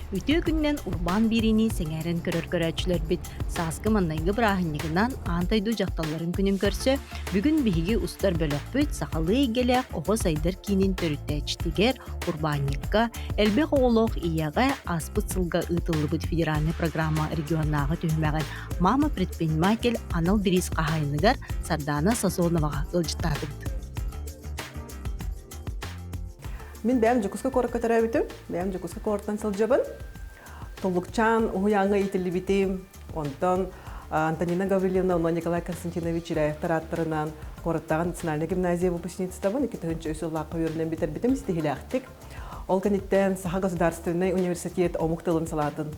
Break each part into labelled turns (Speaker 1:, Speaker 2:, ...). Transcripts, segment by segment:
Speaker 1: Үтүө күнүнэн урбаан биэриини сэҥээрэн көрөр көрөөччүлэрбит сааскы маннайгы бырааһынньыгынан Аан дойду дьахталларын күнүн көрсө бүгүн биһиги устар бөлөхпүт сахалыы эйгэлээх оҕо сайдар киинин төрүттээччитигэр, урбаанньыкка, элбэх оҕолоох ийэҕэ ааспыт сылга ыытыллыбыт федеральнай программа регионнааҕы түһүмэҕин «Мама предприниматель» анал бириис хаһаайыныгар Сардаана Сазоноваҕа ыалдьыттаатыбыт.
Speaker 2: Мин бэйэм Дьокуускай куоракка төрөөбүтүм. Бэйэм Дьокуускай куораттан сылдьабын. Туллукчаан уһуйааҥҥа иитиллибитим. Онтон Антонина Гаврильевна уонна Николай Константинович Чиряевтар ааттарынан куораттааҕы национальнай гимназия выпускницабын 2003 сыллаахха үөрэнэн бүтэрбитим ситиһилээхтик. Ол кэнниттэн Саха государственнай университет омук тылын салаатын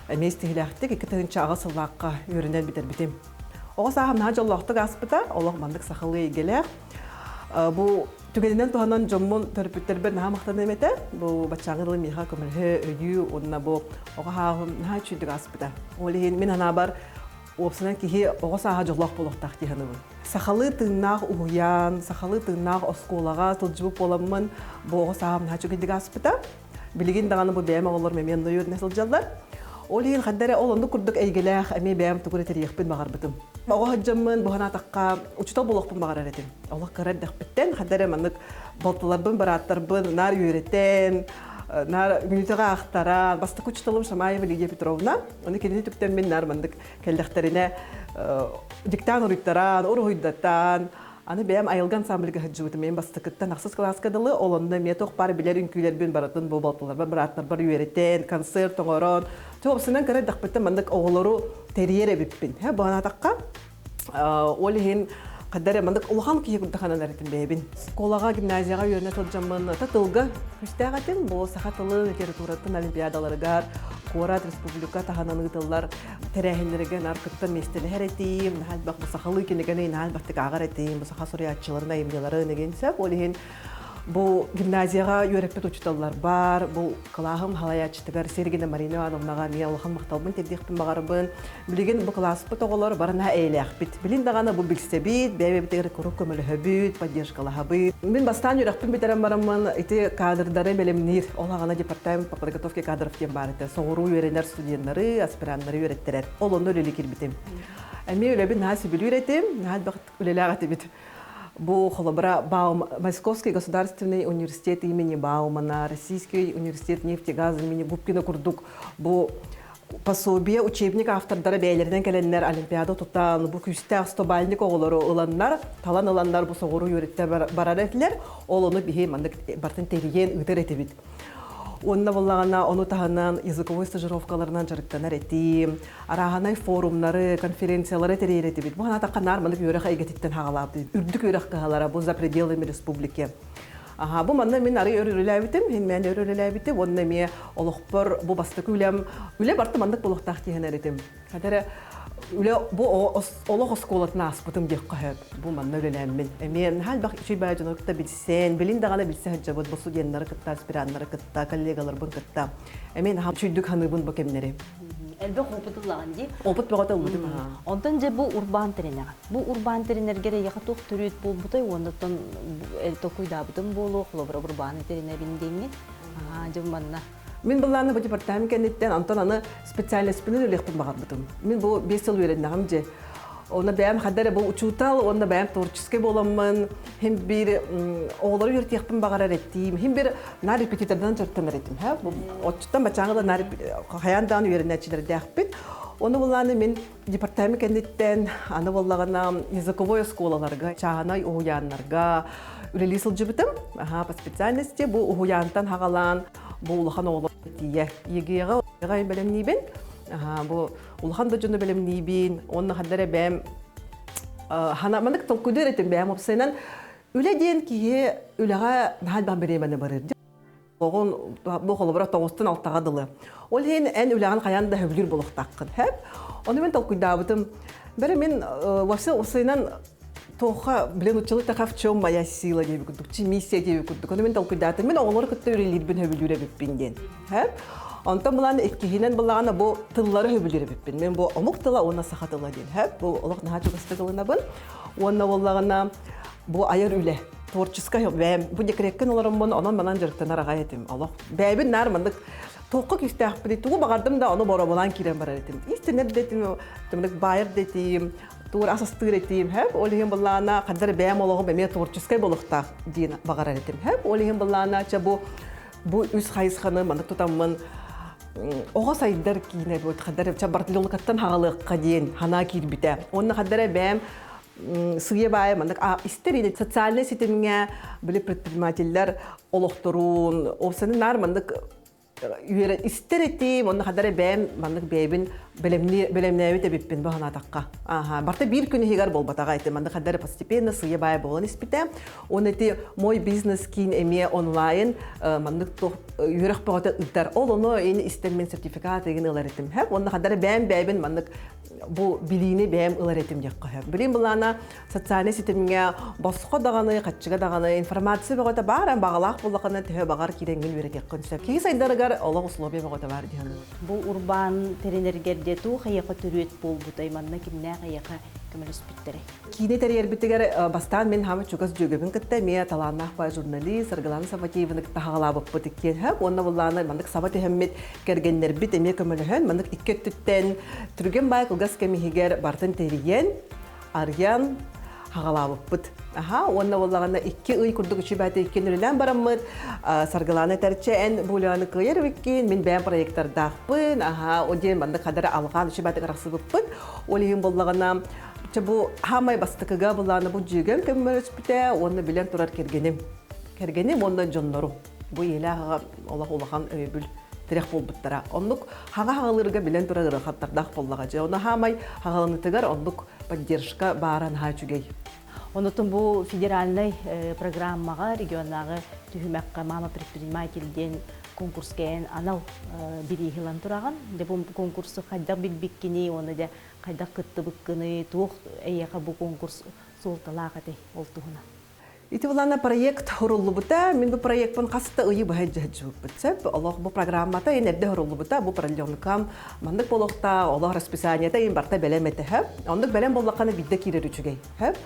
Speaker 2: эмиэ ситиһилээхтик 2008 сыллаахха үөрэнэн бүтэрбитим. Оҕо сааһым наһаа дьоллоохтук ааспыта, олох маннык сахалыы эйгэлээх. Бу Түгэнинэн туһанан дьоммун төрөппүттэрбэр наһаа махтаныам этэ. Бу баччааҥы дылы миэхэ көмөлөһө, өйүү уонна бу оҕо сааһым наһаа үчүгүйдүк ааспыта. Ол иһин мин санаабар уопсайынан киһи оҕо сааһа дьоллоох буолуохтаах дии саныыбын. Сахалыы тыыннаах уһуйаан, сахалыы тыыннаах оскуолаҕа сылдьыбыт буоламмын бу оҕо сааһым наһаа үчүгэйдик ааспыта. Билигин даҕаны бу бэйэм оҕолорум эмиэ онно үөрэнэ сылдьаллар. Ол иһин ханна эрэ ол оннук курдук эйгэлээх эмиэ бэйэм тугу эрэ тэрийиэхпин баҕарбытым. Оҕо сылдьаммын бу санаатахха учуутал буолуохпун баҕарар этим. Олох кыра эрдэхпиттэн ханна эрэ маннык балтыларбын, бырааттарбын наар үөрэтэн, наар мүнүүтэҕэ аахтаран, бастакы учууталым Шамаева Лидия Петровна, ону кинини түктэммин наар маннык кэллэхтэринэ диктант уруйтаран, уруһуйдатан, Аны бэйэм айылга ансамбльга сылдьыбытым. Мин бастакыттан ахсыс кылааска дылы, ол онно эмиэ туох баар билэр үҥкүүлэрбин барытын бу балтыларбар, бырааттарбар үөрэтэн, концерт оҥорон, туопсунан кыра эрдэхпиттэн маннык оҕолору тэрийэр эбиппин. Һэ, бу санаатахха, ол иһин ханна эрэ маннык улахан киһи курдук сананар этим бэйэбин. Школаҕа, гимназияҕа үөрэнэ сылдьаммын тылга күүстээх этим. Бу саха тылын, литературатын олимпиадаларыгар, куорат, республика таһынан ыытыллар тэрээһиннэргэ наар кыттан миэстэлэһэр этим, наһаа элбэх бу сахалыы кинигэни наһаа элбэхтик ааҕар этим, бу саха суруйааччыларын айымньыларын игин сөп. Ол иһин бу гимназияҕа үөрэппит учууталларбар, бу кылааһым халайааччытыгар Сергина Марина Ивановнаҕа эмиэ улахан махталбын тиэрдиэхпин баҕарабын. Билигин бу кылааспыт оҕолор бары наһаа эйэлээхпит. Билин даҕаны бу билсэбит, бэйэ-бэйэбитигэр куруук көмөлөһөбүт, поддержкалаһабыт. Мин бастаан үөрэхпин бүтэрэн бараммын ити кадрдары бэлэмниир, ол аҕана департамент по подготовке кадров диэн баар этэ. Соҕуруу үөрэнэр студеннары, аспираннары үөрэттэрэр. Ол онно үлэлии киирбитим. Эмиэ үлэбин наһаа сөбүлүүр этим, наһаа элбэх үлэлээх этибит. Бу холобура Баум, Московский государственный университет имени Баумана, Российский университет нефтегаза имени Губкина курдук бу пособие учебник автордара бэйэлэринэн кэлэннэр олимпиада тутан бу күүстээх стобальник оҕолору ыланнар талан ыланнар бу соҕуруу үөрэттэ барар этилэр ол ону биһи маннык бартын тэрийэн ыытар этибит Уонна буоллаҕына ону таһынан языковой стажировкаларынан дьарыктанар этим, арааһынай форумнары, конференциялары тэрийэр этибит. Бу санаатахха наар маннык үөрэх эйгэтиттэн хаҕалаабыт. Үрдүк үөрэх кыһалара бу за пределами республики. Аха, бу манна мин арый өр үлэлээбитим, мин мээн өр үлэлээбитим, уонна эмиэ олохпор бу бастакы үлэм, үлэ барыта маннык буолуохтаах диэн этим. Хата үлэ бу олох оскуолатын ааспытым диэххэ сөп. Бу манна үлэлээммин. Эмиэ наһаа элбэх үчүгэй баайы дьону кытта билсэн, билин даҕаны билсэ сылдьабыт бу студеннары кытта, аспираннары кытта, коллегаларбын кытта. Эмиэ наһаа үчүгдүк саныыбын бу кэмнэри.
Speaker 1: Элбэх опыт ыллаҕын дии.
Speaker 2: Опыт бөҕөтө ылбытым.
Speaker 1: Онтон дьэ бу урбаан тэринэҕин. Бу урбаан тэринэргэр эйиэхэ туох төрүөт буолбутай уонна толкуйдаабытым буолуо, холобура урбааны тэринэбин диэҥҥин. Аа, дьэ манна
Speaker 2: Мин былааны бу департамент кэнниттэн онтон аны специальностьпынан үлэхпин баҕарбытым. Мин бу 5 сыл үөрэннэҕим дьэ. Онно бэйэм ханна эрэ бу учуутал уонна бэйэм творческий буоламмын, хим биир оҕолору үөрэтиэхпин баҕарар этиим, хим биир наар репетитордан дьарыктанар этим. Бу отчуттан бачааҥы да наар хайаан даҕаны үөрэнээччилэрдээхпит. Ону былааны мин департамент кэнниттэн аны буоллаҕына языковой оскуолаларга, чааһынай уһуйааннарга үлэлии сылдьыбытым. Аха, по специальности бу уһуйаантан хаҕалаан бу улахан оҕолор тиийэ. ЕГЭ-ҕэ бэлэмниибин. Аха, бу улахан да дьону бэлэмниибин. Уонна ханна эрэ бэйэм хана маннык толкуйдуур этим бэйэм уопсайынан үлэ диэн киһи үлэҕэ наһаа элбэх бириэмэни барыыр. Оҕон бу холобура тоҕустан алтаҕа дылы. Ол иһин эн үлэҕин хайаан да сөбүлүүр буолуохтааххын. Хэп. Ону мин толкуйдаабытым. Бэрэ мин вообще уопсайынан туохха блин училы таха в чем моя сила диэби курдук, чи миссия диэби курдук. Ону мин толкуйдаатым. Мин оҕолору кытта үлэлиирбин сөбүлүүр эбиппин диэн. Хэп. Онтон былаан иккиһинэн былаана бу тыллары сөбүлүүр эбиппин. Мен бу омук тыла уонна саха тыла диэн. Хэп. Бу олох наһаа чугастык ылынабын. Уонна буоллаҕына бу айар үлэ творческай бэйэм бу декреккин олороммун онон манан дьарыктанар аҕай этим олох бэйэбин наар маннык. Туохха күүстээхпиний, тугу баҕардым да ону боруобалаан киирэн барар этим. Истинэр да этим, түмүк баайар да этим, туур ас астыыр этим, хэп. Ол иһин былаана хандар бэйэм олоҕум эмиэ творческай буолуохтаах диэн баҕарар этим, хэп. Ол иһин былаана чэ бу үс хайысханы маннык тутаммын оҕо сайдар киинэ бу хандар чэ Бартлёлкаттан хаҕалыахха диэн ханаа киирбитэ. Уонна хандар бэйэм сыйа баайа маннык истэр социальнай ситимҥэ били предпринимателлэр олохторун опсаны наар маннык үөрэ истэр этим онно хадара бэйэм маннык бэйэбин бэлэмнээбит эбиппин бу санаатахха аха барта биир күн иһигэр буолбатаҕа этим маннык хадара постепенно сыйа баайа буолан испитэ. Он эти мой бизнес киин эмиэ онлайн маннык туох үөрэх бөҕөтө ыытар, ол ону ини истэн мен сертификат игин ылар этим хэп. Онно хадара бэйэм бэйэбин маннык бу билиини бэйэм ылар этим диэххэ сөп. Билим былаана социальнай ситимҥэ босхо даҕаны, хаччыга даҕаны информация бөҕөтө баар, баҕалаах буоллаххына төһө баҕар киирэҥҥин үөрэтиэххин сөп. Киһи сайдарыгар олох условия бөҕөтө баар дии саныыбын.
Speaker 1: Бу урбаан тэринэргэр дьэ туох эйиэхэ төрүөт буолбутай, манна кимнээх эйиэхэ көмөлөспүттэрэй?
Speaker 2: Киинэ тэрийэрбитигэр бастаан мин хаама чугас дьүөгэбин кытта эмиэ талааннаах баай журналист Саргылана Савватееваны кытта хаҕалаабыппыт иккиэн хөп уонна буллааны маннык саба түһэммит кэргэннэрбит эмиэ көмөлөһөн маннык икки өттүттэн түргэн баай кылгас кэм иһигэр бартын тэрийэн арыйан хаҕалаабыппыт. Аха, уонна буоллаҕына 2 ый курдук үчүбэти иккиэн үлэлээн бараммыт Саргылаана этэрчэ эн бу үлэни кыайар эбиккин, мин бэйэм проектордаахпын, аха, ол диэн маннык хадара алҕаан үчүбэтик арахсыбыппыт. Ол иһин буоллаҕына чэ бу хаамай бастакыга былаана бу дьүөгэм көмөлөспүтэ уонна билэн турар кэргэним. Кэргэним уонна дьоннорум. Бу ийэлээх аҕа олох улахан өйөбүл тирэх буолбуттара. Оннук хаҥа хаҥалыырга билэн турар ыарахаттардаах буоллаҕа дьэ. Ону хаамай хаҥаланытыгар оннук поддержка баара наһаа үчүгэй.
Speaker 1: Онутун бу федеральнай программаҕа регионнааҕы түһүмэххэ «Мама предприниматель» диэн конкурска эн анал бирииһи ылан тураҕын. Дьэ бу конкурсу хайдах билбиккиний уонна дьэ хайдах кыттыбыккыный, туох эйиэхэ бу конкурс суолталаах этэй ол туһунан?
Speaker 2: Ити булана проект хуруллубута. Мин бу проектпын хас да ыйы быһа дьыһыджыбыппыт сөп. Олох бу программата ин эрдэ хуруллубута. Бу продленкам маннык болохта, олох расписаниета ин барта бэлэм этэ хөп. Оннук бэлэм боллаққана бидде киирэр үчүгэй хөп.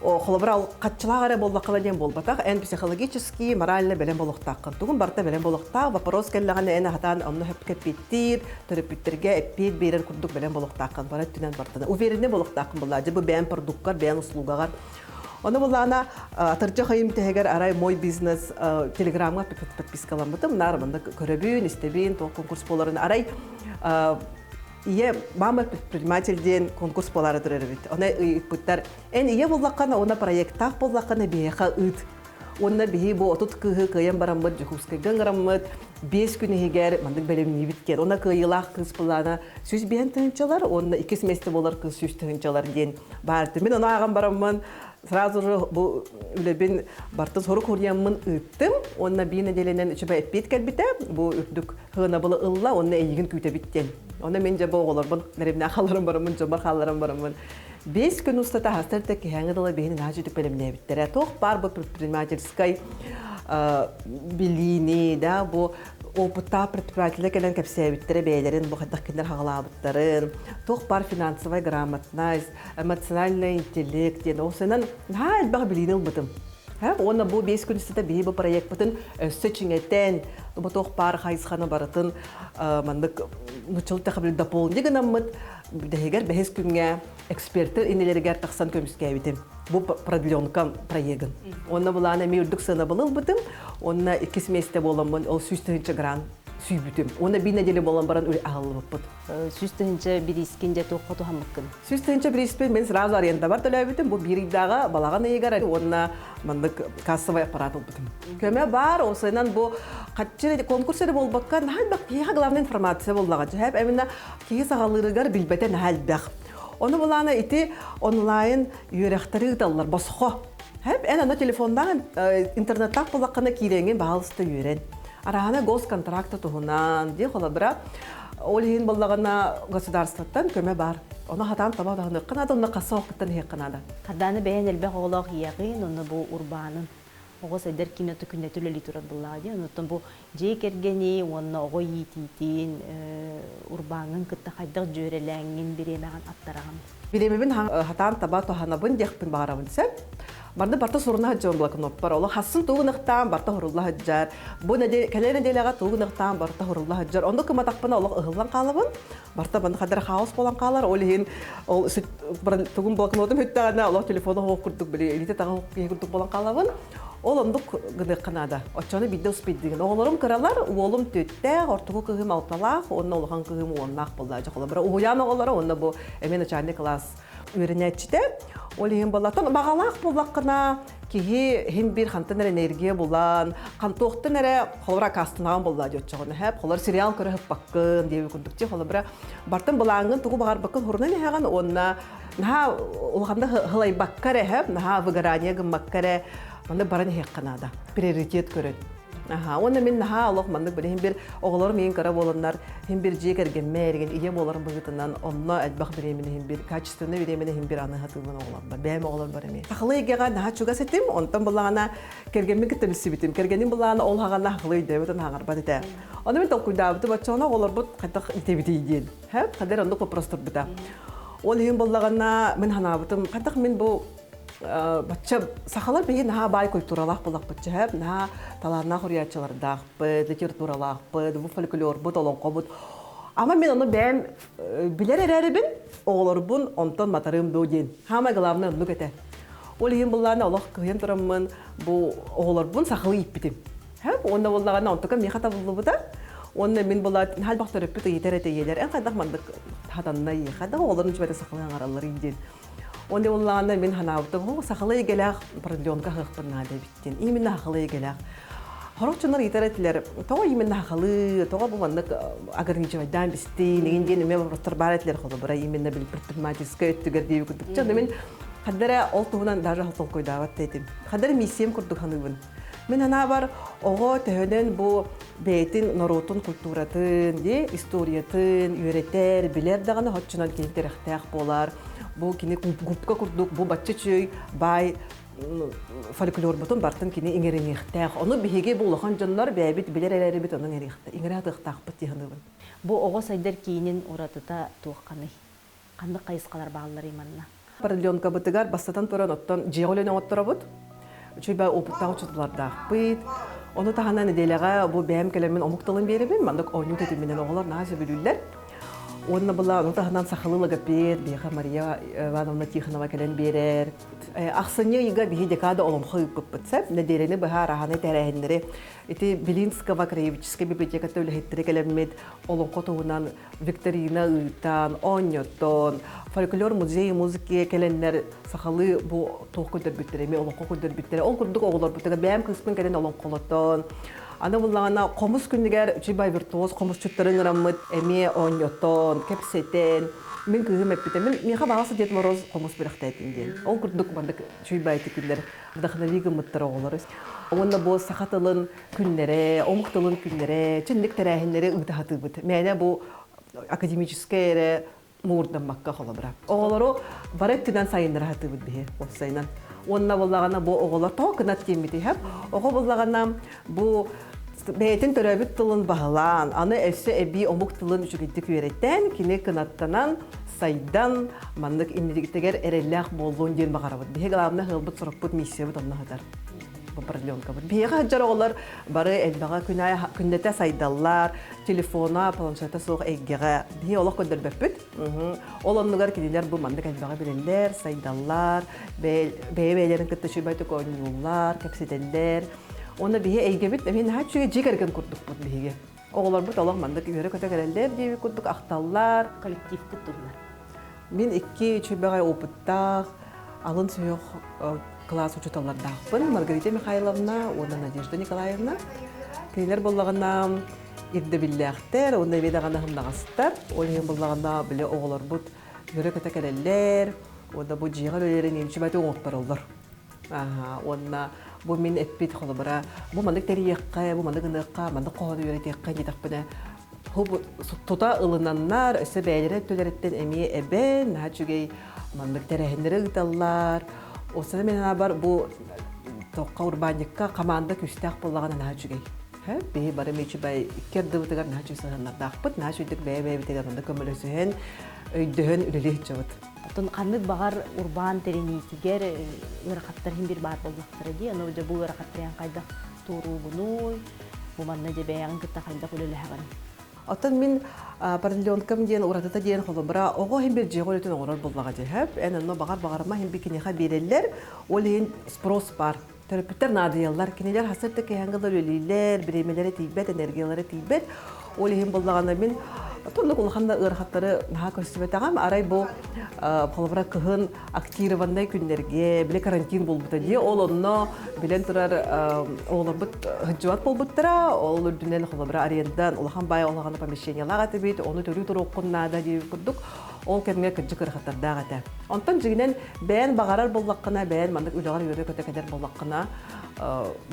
Speaker 2: Холобура хаччылаах эрэ боллаққана диэн болбатах, эн психологически, морально бэлэм болохтааххын. Тугун барта бэлэм болохтаах, вопрос кэллэҕинэ эн аһатаан онно хөп кэппиттиир, төрөппүттэргэ эппиэт биэрэр курдук бэлэм болохтааххын. Бара өттүнэн бартана. Уверенный болохтааххын булла. Дьэ бу бэйэн продуккар, бэйэн услугаҕар. Ону буллаана атырдьах ыйым тэһигэр арай мой бизнес телеграмҥа подпискаламмытым, наар манна көрөбүн, истэбин, туох конкурс буоларын арай ийэ мама предприниматель диэн конкурс буолаары турар эбит. Оны ыйыппыттар, эн ийэ буллаххына, уонна проекттаах буоллаххына биһиэхэ ыыт. Уонна биһи бу 30 кыыһы кыайан бараммыт, Дьокуускайга ыҥыраммыт, 5 күн иһигэр маннык бэлэмниибит диэн. Уонна кыайыылаах кыыс былаана 105 тыһыынчалар, уонна иккис миэстэ буолар кыыс 100 тыһыынчалар диэн баар. Мин ону ааҕан бараммын, сразу же бу үлэбин бартын сорук хуруйаммын ыыттым. Уонна биир нэдиэлэнэн үчүгэй эппиэт кэлбитэ. Бу үрдүк сыанабылы ылла, уонна эйигин күүтэбит диэн. Онно мин дьэ бу оҕолорбун нэримнээх хаалларан бараммын, дьоммор хаалларан бараммын 5 күн устата хастар да киһээҥи дылы биһини наһаа үчүгэй бэлэмнээбиттэрэ. Туох баар бу предпринимательскай билиини, да, бу опыттаах предпринимателлэр кэлэн кэпсээбиттэрэ бэйэлэрин бу хайдах кинилэр хаҕалаабыттарын, туох баар финансовая грамотность, эмоциональный интеллект диэн ол сынан наһаа элбэх билиини ылбытым. Уонна бу 5 күн устата биһи бу проекпытын өссө чиҥэтэн, бу туох баар хайысханы барытын маннык нуччалыы тэхабил дополни гынаммыт дэһигэр бэһис күҥҥэ экспертэр иннилэригэр тахсан көмүскээбитим. Бу продленка проегын. Онно булаан эмиэ үрдүк сыанабылы ылбытым. Онно иккис миэстэ буоламмын ол 100 тыһыынча грант сүүйбүтүм. Уонна биир нэдиэлэ буолан баран аһыллыбыппыт.
Speaker 1: 100 тыһыынча бириискин дьэ туохха туһаммыккын?
Speaker 2: 100 тыһыынча бирииспин мен сразу арендабар төлөөбүтүм. Бу биир ыйдааҕы балаҕан ыйыгар уонна маннык кассовый аппарат ылбытым. Көмө баар, осынан бу хаччы конкурс эрэ буолбакка, наһаа элбэх киһиэхэ главная информация буоллаҕа. Дьэһэп эминэ киһи саҕалыырыгар билбэтэ наһаа элбэх. Ону булаана ити онлайн үөрэхтэри ыыталлар босхо. Хэп эн аны телефоннаах интернеттаах буллаххына киирэҥҥин баһаалыста үөрэн. Араһана госконтракта туһунан дии холобура ол иһин буоллаҕына государствоттан көмө бар. Ону хатаан таба таһыныахха наада, онно хасса оһохтон иһиэххэ наада.
Speaker 1: Хардааны бэйэн элбэх оҕолоох ийэҕин, онно бу урбаанын. Оҕо сайдар киинэ күннэтэ үлэлии турар буоллаҕа дии. Онуттан бу дьиэ кэргэни уонна оҕо иитиитин урбааҥҥын кытта хайдах дьүөрэлээҥҥин бириэмэҕин аттараҕын?
Speaker 2: Бириэмэбин хатаан таба туһанабын диэхпин баҕарабын сөп. Барда барта суруна сылдьабын блокноппар. Олох хассын тугу гыныхтаан барта хурулла сылдьар. Бу кэлэр нэдиэлэҕэ тугу гыныхтаан барта хурулла сылдьар. Онно кыматахпына олох ыһыллан хаалабын. Барта манна хадара хаос буолан хаалар. Ол иһин ол тугун блокнотум бүттэҕинэ олох телефону оһох курдук били илиитэ таҕа киһи курдук буолан хаалабын. Ол оннук гыныахха наада. Оччону биирдэ успейдыгын. Оҕолорум кыралар, уолум түттээх, ортоку кыһым алталаах, уонна улахан кыһым уоннаах буолла. Дьэ холобура уһуйаан оҕолоро уонна бу эмиэ начальник класс үөрэнээччитэ. Ол иһин буоллаттан баҕалаах буоллаххына киһи иһин биир хантан эрэ энергия булан, хантуохтан эрэ холобура акаастанаҕын буолла диэччэҕинэ хэп, холор сериал көрө сыппаккын диэби курдук чи холобура бартын былааҥҥын тугу баҕарбаккын хурунан иһэҕин уонна наһаа улаханна хылайбакка эрэ хэп, наһаа выгорание гыммакка эрэ маннык баран иһиэххэ наада. Приоритет көрөн. Аха, уонна мин наһаа олох маннык билиһин бир оҕолорум иин кыра буоланнар, иһин бир дьиэ кэргэммэ эригин ийэ буоларым быһыытынан онно элбэх бириэмэни иһин бир качественный бириэмэни иһин бир аны хатыыбын оҕолорбор, бэйэм оҕолорбор эмиэ. Сахалыы эйгэҕэ наһаа чугас этим, онтон буллаҕына кэргэммин кытта билсибитим. Кэргэним буллаҕына ол хаҕана сахалыы өйдөөбөт хаҥарбат этэ. Ону мин толкуйдаабытым, оччоҕуна оҕолорбут хайдах итэбитий диэн. Һэ, хадэр оннук вопрос турбута. Ол иһин буллаҕына мин ханаабытым, хайдах мин бу бачча сахалар биһи наһаа баай культуралаах буоллахпыт чэһэп наһаа талааннаах уруйааччылардаахпыт литературалаахпыт бу фольклорбут олоҥхобут ама мин ону бэйэм билэр эрээрибин оҕолорбун онтон матарыым дуу диэн самое главное оннук этэ ол иһин буллаана олох кыһыйан тураммын бу оҕолорбун сахалыы ииппитим уонна буоллаҕына онтука миэхэ табыллыбыта уонна мин була хальбах төрөппүт ыйытар этэ ийэлэр эн хайдах маннык хатанна ийэ хайдах оҕолорун үчүгэйдик сахалыы аҥаралларый диэн Онно буоллаҕына мин санаабытым, сахалыы эйгэлээх продленка аһыахпын наада эбиттин. Именно сахалыы эйгэлээх. Сорох дьоннор ыйытар этилэр, тоҕо именно сахалыы, тоҕо бу маннык ограничивайдаан бистин, игин диэн эмиэ вопростар баар этилэр холобура именно били предпринимательскай өттүгэр диэби курдук. Чэ, мин хаддара ол туһунан даже толкуйдаабат да этим. Хаддара миссиям курдук саныыбын. Мин санаабар оҕо төһөнөн бу бэйэтин норуотун культуратын, дии, историятын үөрэтэр, билэр даҕаны оччонон кини тирэхтээх буолар. Бу кини губка курдук бу бачча үчүгэй баай фольклорбутун бартын кини иҥэриниэхтээх. Ону биһиги бу улахан дьоннор бэйэбит билэр эрэрибит ону иҥэре сатыахтаахпыт дии саныыбын.
Speaker 1: Бу оҕо сайдар киинин уратыта туохханый? Ханнык хайысхалар баалларый манна?
Speaker 2: Продленкабытыгар бастатан туран оттон дьиэҕэ үлэни оҥотторобут. Үчүгэй опыттаах учууталлардаахпыт. Ону таһынан нэдиэлэҕэ бу бэйэм кэлэммин омук тылын биэрэбин. Маннык оонньуу тэтиминэн оҕолор наһаа сөбүлүүллэр. Уонна была ону таһынан сахалыы логопед биһиэхэ Мария Ивановна Тихонова кэлэн биэрэр. Ахсынньы ыйга биһи декада олоҥхо ыыппыппыт сөп. Нэдиэлэни быһа араһаны тэрээһиннэри ити Белинского краеведческай библиотеката үлэһиттэрэ кэлэммит олоҥхо туһунан викторина ыытан, оонньотон, фольклор музей музыки кэлэннэр сахалыы бу туох көрдөрбүттэрэ, эмиэ олоҥхо көрдөрбүттэрэ. Ол курдук оҕолорбутугар бэйэм кыыспын кэлэн олоҥхолотон, аны буллаҕына хомус күнүгэр үчүгэй виртуоз хомусчуттары ыҥыраммыт эмиэ оонньотон, кэпсэтэн, мин кыыһым эппитэ, мин миэхэ баҕа Дед Мороз хомус бэлэхтээтин диэн. Ол курдук маннык үчүгэй күннэр вдохнови гыммыттар оҕолору. Уонна бу саха тылын күннэрэ, омук тылын күннэрэ, чинник тэрээһиннэри ыыта сатыыбыт. Мээнэ бу академическай эрэ муҥурдаммакка холобура. Оҕолору бары өттүнэн сайыннара сатыыбыт биһи уопсайынан. Уонна буоллаҕына бу оҕолор тоҕо кынат диэммит иһэп. Оҕо буоллаҕына бу бэйэтин төрөөбүт тылын баһылаан, аны өссө эбии омук тылын үчүгэйдик үөрэтэн, кини кынаттанан, сайдан, маннык иннигитигэр эрэллээх буоллун диэн баҕарабыт. Биһи главное ыалбыт сорукпут миссиябыт онно сытар. Продленкабыт. Биһиэхэ сылдьар оҕолор бары элбэҕэ күн аайы күннэтэ сайдаллар, телефона, планшета суох эйгэҕэ. Биһи олох көрдөрбөппүт. Ол оннугар кинилэр бу маннык элбэҕи билэллэр, сайдаллар, бэйэ-бэйэлэрин кытта үчүгэйдик оонньууллар, кэпсэтэллэр. Уонна биһи эйгэбит эмиэ наһаа үчүгэй дьиэ кэргэн курдукпут биһиги. Оҕолорбут олох маннык үөрэ-көтө кэлэллэр диэбит курдук ахталлар.
Speaker 1: Коллективпыт туһунан.
Speaker 2: Мин икки үчүгэйбэҕэй опыттаах, алын сүһүөх кылаас учууталлардаахпын Маргарита Михайловна уонна Надежда Николаевна. Кинилэр буоллаҕына ирдэбиллээхтэр уонна эмиэ даҕаны аһымнаҕастар. Ол иһин буоллаҕына били оҕолорбут үөрэ-көтө кэлэллэр уонна бу дьиэҕэ үлэлэрин үчүгэйдик оҥоттороллор. Уонна бу мин эппит холобура бу маннык тэрийиэххэ, бу маннык гыныахха, маннык хоһоону үөрэтиэххэ диэтэхпинэ тута ылынаннар, өссө бэйэлэрэ өттүлэриттэн эмиэ эбэн, наһаа үчүгэй маннык тэрээһиннэри ыыталлар. Осана мен бар бу Тоққа урбаанньыкка команда күүстээх буоллаҕына наһаа үчүгэй. Биһи бары мечибай икки ардыбытыгар наһаа үчүгэй сыһыаннардаахпыт, наһаа үчүгдүк бэйэ-бэйэбитигэр онно көмөлөсүһэн, өйдөһөн үлэлии сылдьабыт.
Speaker 1: Оттон ханнык баҕар урбаан тэриниитигэр ыарахаттар иһин бир баар буоллахтара дии. Аны дьэ бу ыарахаттары хайдах туоруугунуй, бу манна дьэ бэйэҕин кытта хайдах үлэлэһэҕин?
Speaker 2: Оттон мин продленкам диэн уратыта диэн холобура оҕо иһин бир дьиэҕэ үлэтин оҥорор буоллаҕа дьэһэп. Эн онно баҕар баҕарыма иһин би киниэхэ биэрэллэр. Ол иһин спрос бар. Төрөппүттэр наадыйаллар. Кинилэр хасыр да кэһэҥҥэ үлэлииллэр, бириэмэлэрэ тиийбэт, энергиялара тиийбэт. Ол иһин буоллаҕына мин тоннук улахан да ыарахаттары наһаа көрсүбэтэҕим. Арай бу холобура кыһын актированнай күннэргэ, били карантин буолбута дии, ол онно билэн турар оҕолорбут сылдьыбат буолбуттара, ол үрдүнэн холобура арендан улахан баай улахан помещениелаах этибит, ону төрүү туруоххун наада диэбит курдук, ол кэмҥэ кырдьык ыарахаттардаах этэ. Онтон дьиҥинэн бэйэн баҕарар буоллаххына, бэйэн маннык үлэҕэр үөрэ-көтө кэлэр буоллаххына,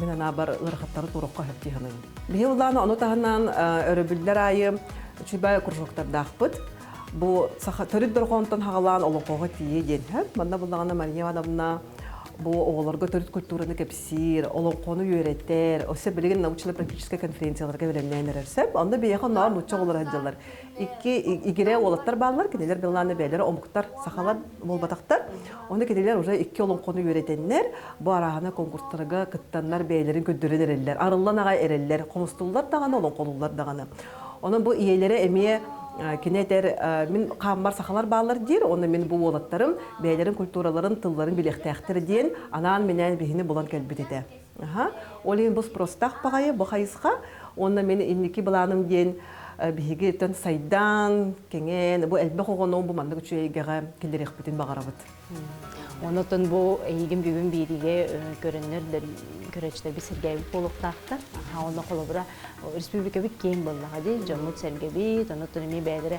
Speaker 2: мин анаабар ыарахаттары туруохха сөп дии саныыбын. Биһи улаана ону таһынан өрөбүллэр аайы үчүгэй кружоктардаахпыт. Бу саха төрүт дорҕоонтон хаҕалаан олоҥхоҕо тиийэ диэн сөп. Манна буллаҕына Мария Ивановна бу оҕолорго төрүт культураны кэпсиир, олоҥхону үөрэтэр, өссө билигин научно-практическай конференцияларга бэлэмнээн эрэр сөп. Онно биһиэхэ оннооҕор нуучча оҕолоро сылдьаллар. Икки игирэ уолаттар бааллар, кинилэр былааны бэйэлэрэ омуктар, сахалар буолбатахтар. Онно кинилэр уже икки олоҥхону үөрэтэннэр, бу арааһына конкурстарга кыттаннар бэйэлэрин көрдөрөн эрэллэр, арыллан аҕай эрэллэр, хомустуллар даҕаны, олоҥхолууллар даҕаны. Онон бу ийэлэрэ эмиэ кини этэр мин хааммар сахалар бааллар диир, уонна мин бу уолаттарым бэйэлэрин культураларын, тылларын билиэхтээхтэр диэн анаан-минээн биһини булан кэлбит этэ. Аха. Ол иһин бу спростаах баҕайы бу хайысха. Уонна мин инники былааным диэн биһиги өттөн сайдан, кэҥээн, бу элбэх оҕону бу маннык үчүгэй эйгэҕэ киллэриэхпитин баҕарабыт.
Speaker 1: Онон бу эйигин бүгүн бииригэ көрөннөр көрөөччүлэрбит сэргээбит буолуохтаахтар. Онно холобура республикабыт киэҥ буоллаҕа дии, дьоммут сэргэбит, онон эмиэ бэйэлэрэ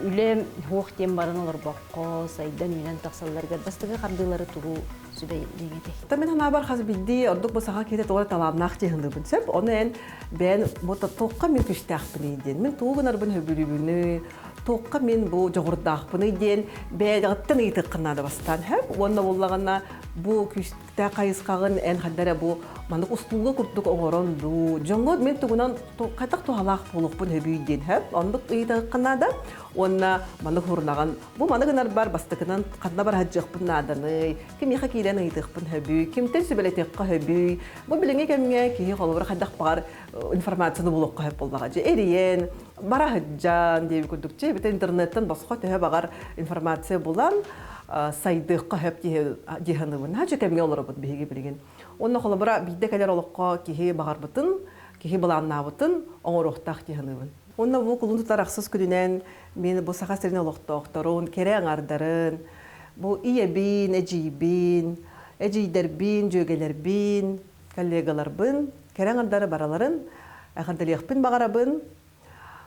Speaker 1: үлэ суох диэн баран олорбокко, сайдан үүнэн тахсалларыгар бастакы хардыылары тугу сүбэлиэҥ этэй?
Speaker 2: Мин санаабар хас биирдии ордук бу саха киһитэ туора талааннаах дьиһыныбын сөп. Ону эн бэйэн бу туохха мин күстээхпиний диэн, мин тугу гынарбын сөбүлүүбүнүй, туохха мин бу дьоҕурдаахпыный диэн бэйэҕиттэн ыйытыаххын наада бастаан сөп. Уонна буоллаҕына бу күүстээх хайысхаҕын эн хайда эрэ бу маннык устуулга курдук оҥорон дуу, дьоҥҥо мин тугунан хайдах туһалаах буолуохпун сөбүй диэн сөп. Оннук ыйытыаххын наада. Уонна маннык хурунаҕын бу маны гынарбар бастакынан ханна бараһадьыахпын нааданый, кимиэхэ киирэн ыйытыахпын сөбүй, кимтэн сүбэлэтиэххэ сөбүй. Бу билиҥҥи кэмҥэ киһи холобура хайдах баҕар информацияны булуохха сөп буоллаҕа. Дьэ эрийэн, бара сылдьан диэбит курдук дьэ эбэтэр интернеттэн босхо төһө баҕар информация булан сайдыахха сөп дии саныыбын. Наһаа кэмҥэ олоробут биһиги билигин. Уонна холобура биирдэ кэлэр олоххо киһи баҕарбытын, киһи былааннаабытын оҥоруохтаах дии саныыбын. Уонна бу кулун тутар ахсыс күнүнэн мин бу Саха сирин олохтоохторун, кэрэ аҥардарын, бу ийэбин, эдьиийбин, эдьиийдэрбин, дьүөгэлэрбин, коллегаларбын, кэрэ аҥардары бараларын эҕэрдэлиэхпин баҕарабын.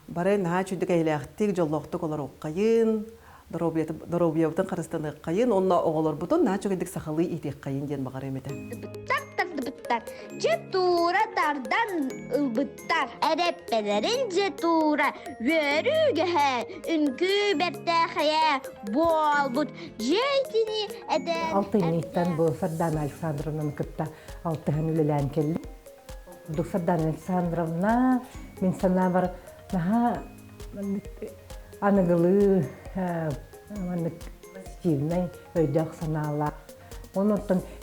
Speaker 2: Бары наһаа үчүгдүк эйэлээхтик, дьоллоохтук олоруоххайын, доруобуйабытын харыстаныаххайын уонна оҕолорбутун наһаа үчүгэйдик сахалыы иитиэххэйин диэн баҕарыам этэ.
Speaker 3: Тардыбыттар, дьэ туура тардан ылбыттар. Эрэппэлэрин дьэ туура үөрүүгэһэ, үҥкүү бэртээхэйэ буолбут. Дьэ итини этэн...
Speaker 4: Алтынньыттан бу Сардана Александровнаны кытта алтыһан үлэлээн кэллим. Сардана Александровна мин санаабар наһаа аныгылыы маннык позитивнай өйдөөх санаалаах. Онон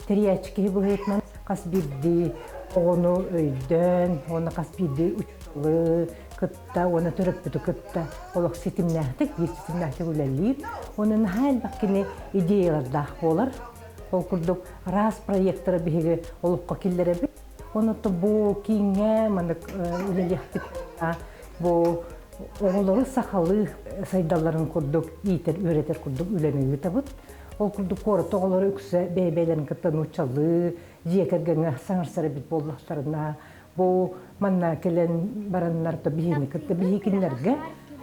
Speaker 4: тэрийээччи киһи быһыытынан хас биирдии оҕону өйдөөн, уонна хас биирдии учууталы кытта уонна төрөппүтү кытта олох ситимнээхтик, биир ситимнээхтик үлэлиир. Уонна наһаа элбэх кини идеялардаах буолар. Ол курдук араас проектары биһиги олоххо киллэрэбит. Онон бу кииҥҥэ маннык үлэлиэхпит бу оҕолору сахалыы сайдалларын курдук иитэр, үөрэтэр курдук үлэни ыытабыт. Ол курдук куорат оҕолоро үксэ бэйэ-бэйэлэрин кытта нууччалыы, дьиэ кэргэҥҥэ саҥарсар эбит буоллахтарына, бу манна кэлэн бараннар да биһини кытта биһи кинилэргэ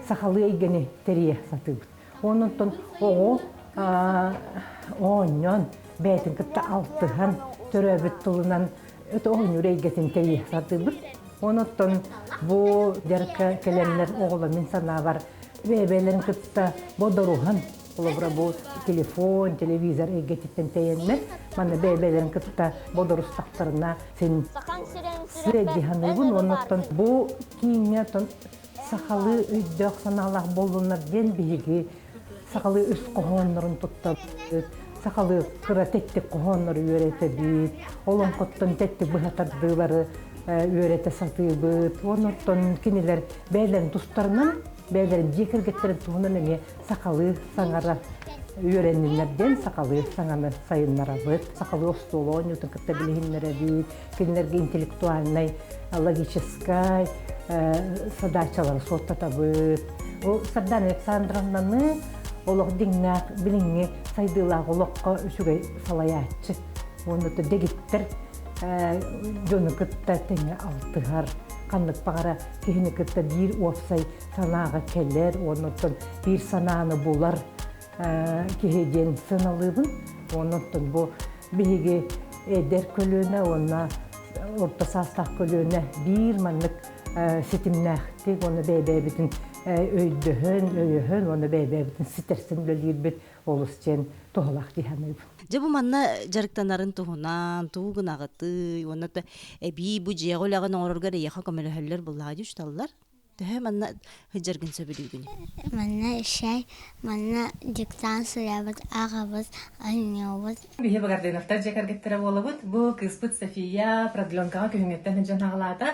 Speaker 4: сахалыы эйгэни тэрийэ сатыыбыт. Онон оҕо оонньоон, бэйэтин кытта алтыһан, төрөөбүт тылынан өтө оонньуур эйгэтин тэрийэ сатыыбыт. Онон бу дьарыкка кэлэннэр оҕолор мин санаабар бэйэ-бэйэлэрин кытта бодоруһан. Холобура бу телефон, телевизор эйгэтиттэн тэйэннэр, манна бэйэ-бэйэлэрин кытта бодорустахтарына син сыадьыһаныыбын уонна бу кииҥҥэ сахалыы өйдөөх санаалаах буоллуннар диэн биһиги сахалыы үс хоһооннорун туттабыт, сахалыы кыра тэттик хоһооннору үөрэтэбит, олоҥхоттон тэттик быһа тардыылары үөрэтэ сатыыбыт. Оннуттан кинилэр бэйэлэрин тустарынан, бэйэлэрин дьиэ кэргэттэрин туһунан эмиэ сахалыы саҥара үөрэнниннэр диэн сахалыы саҥаны сайыннарабыт, сахалыы остуол оонньуутун кытта билиһиннэрэбит, кинилэргэ интеллектуальнай, логическай задачалары суоттатабыт. Бу Сардана Александровнаны олох дьиҥнээх билиҥҥи сайдыылаах олоххо үчүгэй салайааччы уонна дэгиттэр дьону кытта тэҥҥэ алтыһар, ханнык баҕара киһини кытта биир уопсай санааҕа кэлэр уонна оттон биир санааны булар киһи диэн сыаналыыбын. Уонна оттон бу биһиги эдэр көлүөнэ уонна орто саастаах көлүөнэ биир маннык ситимнээхтик уонна бэйэ-бэйэбитин өйдөһөн, өйөһөн уонна бэйэ-бэйэбитин ситэрсэн үлэлиирбит олус диэн туһалаах дии саныыбын.
Speaker 1: Дьэ бу манна дьарыктанарын туһунан, тугу гынаҕытый уонна эбии бу дьиэҕэ үлэҕин оҥороргор эйиэхэ көмөлөһөллөр буллаҕа дии учуталлар. Төһө манна сылдьаргын сөбүлүүгүн?
Speaker 5: Манна шай, манна диктант суруйабыт, ааҕабыт, оонньуубут.
Speaker 6: Биһи Багардыновтар дьиэ кэргэттэрэ буолабыт. Бу кыыспыт София продленкаҕа күһүҥҥүттэн сылдьан аҕалаата.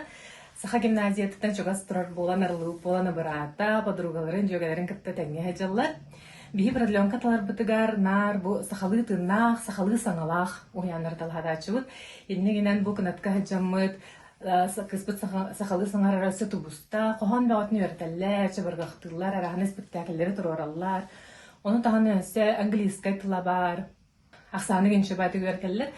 Speaker 6: Саха гимназиятыттан чугас турар буолан, арыллыбыт буолан абыраата, подругаларын, дьүөгэлэрин кытта тэҥҥэ сылдьаллар. Биһи продленка таларбытыгар наар бу сахалыы тыыннаах, сахалыы саҥалаах уһуйааннары талаһадааччыбыт. Иннигинэн бу кынатка сылдьаммыт, кыыспыт сахалыы саҥарара өссө тубуста, хоһоон бөҕөтүн үөрэтэллэр, чабырҕахтыыллар, араһаны испэктээкиллэри туруораллар. Ону таһынан өссө английскай тыла баар, ахсааны гинчебаты үөрэтэллэр.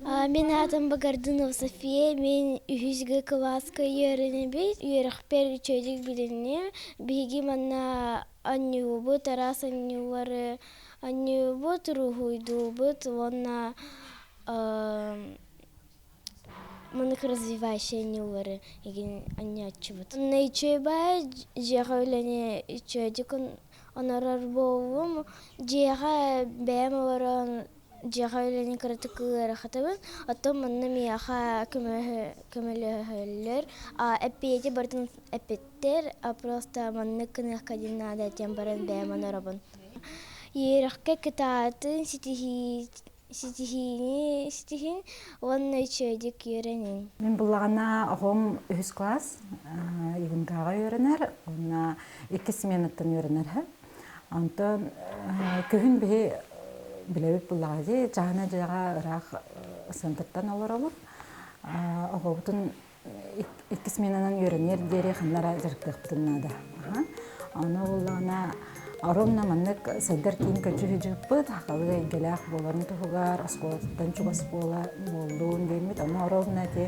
Speaker 5: Мин аатым Багардынов София, мин үһүс Г кылааска үөрэнэбит. Үөрэхпэр үчүгэйдик билинним. Биһиги манна анньуубут, араас анньуулары анньуубут, уруһуйдуубут уонна Маннык развивающие анньуулары игин анньааччыбыт. Үчүгэйбай дьиэҕэ үлэни үчүгэйдик онорор буоллум. Дьиэҕэ бэйэм олорон дьиэҕэ үлэни кыратык ыарахатабын. Оттон манна миэхэ көмөлөһөллөр. Эппиэти барытын эппиттэр, просто маннык гыныахха диэн наада диэн баран бэйэм оноробун. Үөрэххэ кытаатын ситиһии Ситиһиини ситиһин уонна үчүгэйдик үөрэнин.
Speaker 7: Мин буллаҕына оҕом үһүс класс Юнгаҕа үөрэнэр, уонна иккис сменаттан үөрэнэр. Онтон күһүн биһи билэбит буллаҕа дии, чааһына дьиэҕэ ыраах центртан олоробут. Оҕобутун икки сменанан үөрэниэр диэри ханна эрэ дьарыктыахпытын наада. Ону буллаҕына ровно маннык сайдар киин көчүһүдьүппүт хахалыы эйгэлээх буоларын туһугар оскуолаттан чугас буола буоллун диэммит ону ровно ити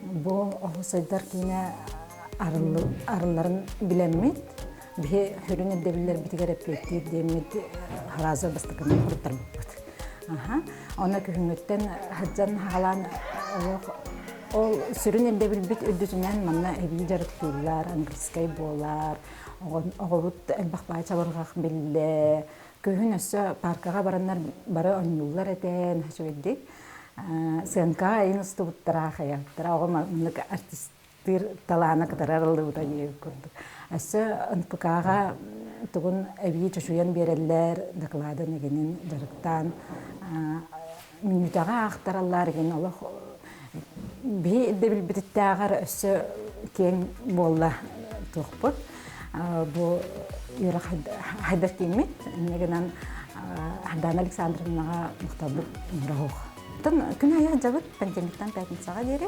Speaker 7: бу сайдар киинэ арылларын билэммит биһи сүрүн ирдэбиллэрбитигэр эппиэттиир диэммит сразу бастакынан хоруттарбыппыт. Онно күһүҥҥүттэн сылдьан хаалан олох ол сүрүн ирдэбилбит үрдүтүнэн манна эбии дьарыктыыллар, английскай буолар, оҕобут элбэх баай чабырҕах биллэ. Күһүн өссө паркаҕа бараннар бары оонньууллар этэ, үчүгэйдик. Сыаҥкаҕа айын устубуттара, хайааттара оҕо маннык артист тыыр талаана кытары арыллыбыта диэбит курдук. Өссө НПК-ҕа тугун эбии чочуйан биэрэллэр, докладын игинин дьарыктаан мүнүүтэҕэ аахтараллар игин олох биһи ирдэбилбититтээҕэр өссө киэҥ буолла туохпут. Бу үөрэх хайдар кииммит. Инньэ гынан Ардана Александровнаҕа махталбыт муҥура Оттон күн аайы дьабыт понедельниктан пятницаҕа диэри.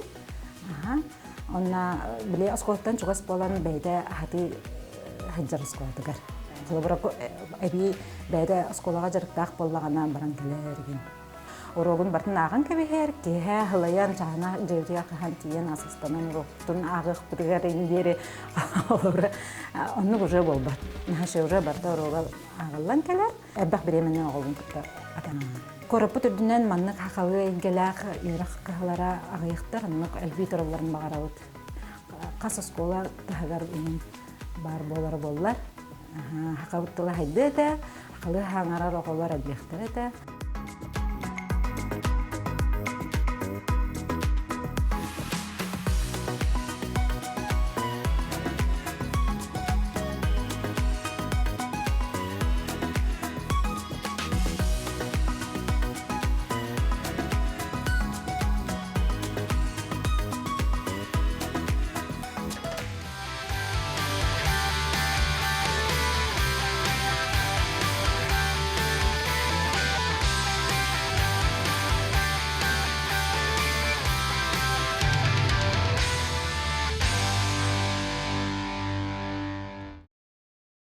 Speaker 7: Онно били оскуолаттан чугас буолан бэйэтэ аһатыы сылдьар оскуолатыгар. Холобура, эбии бэйэтэ оскуолаҕа дьарыктаах буоллаҕына баран кэлэр игин. Уруогун барытын ааҕан кэбиһэр, киэһэ сылайан, чаана дьиэтигэр хаһан тиийэн асыстанан уруоктун ааҕыахпытыгар диэри холобура оннук уже буолбат. Наша уже барыта уруога ааҕыллан кэлэр. Элбэх бириэмэни оҕобун кытта атаанаммын. Куораппыт үрдүнэн маннык хахалыы эйгэлээх үөрэх кыһалара аҕыйахтар, оннук элбии туралларын баҕарабыт. Хас оскуола таһыгар баар буолара буоллар. Хахабыт тыла хайдыа этэ, Сахалыы хаҥарар оҕолор элбэхтэр этэ.